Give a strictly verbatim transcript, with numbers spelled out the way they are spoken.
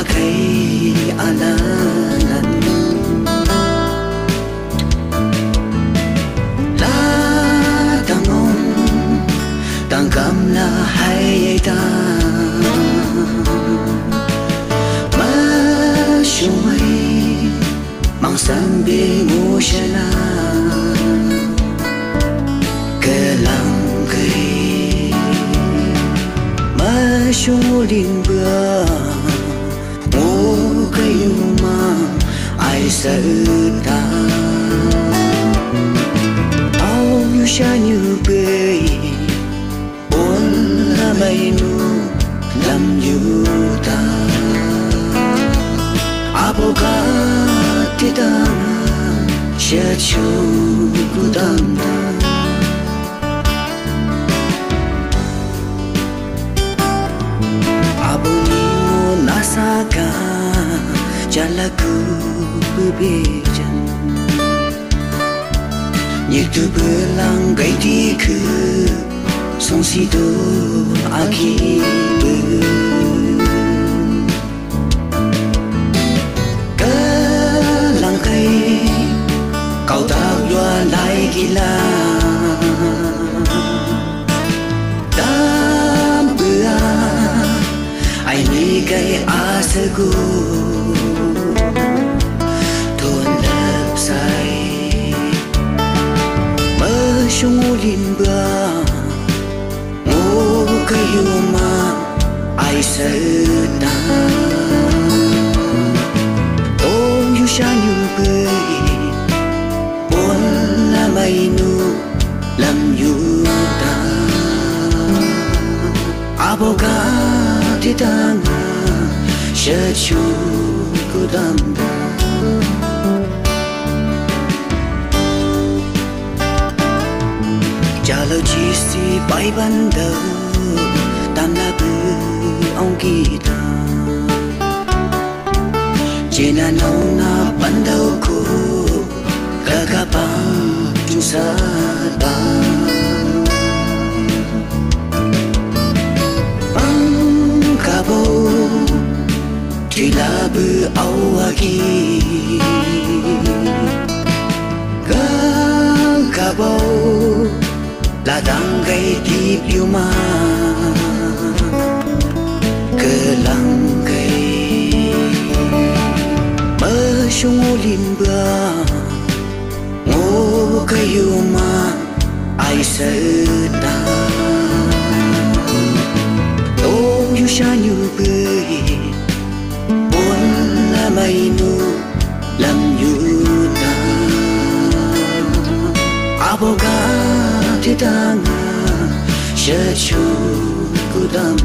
Kai alalan. La tangom tangkam la hai ta. Masumai mangsan be ngusana. Kelang kai. Masumulin ba. Mo kayuma ai sa uta. Au yu sha nyu bei. Bon la mai nu lam yu ta. Abo ka ti ta. Sha chu ku dam ta. Abo ni mo nasa ka jala ku bebejan. Ni tu belang gai di ku song si do aki be. Kelang kai kau tak lua lai gila. Dam bua ai ni kai asa gu. Ton lep sai. Masungulin ba. Mo kayuma ai sa ta. Tong yu sha nyu bei. Bon la mai nu lam yu ta. Abo ka ti ta nga sha chu ku dam da. Jalo jisi bai bandau tam na bu ong kita. Jena nau na bandau ku kakapang jung sa ba. Pang kabo Tui labu au agi. Gang kabau ladang gai di piuma. Kelang gai masungulin ba. Ngo kayuma ai sa ta. Tong yu sha nyu bei. Bon la mai nu lam yu ta. Abo ka ti ta nga sha chu ku dam.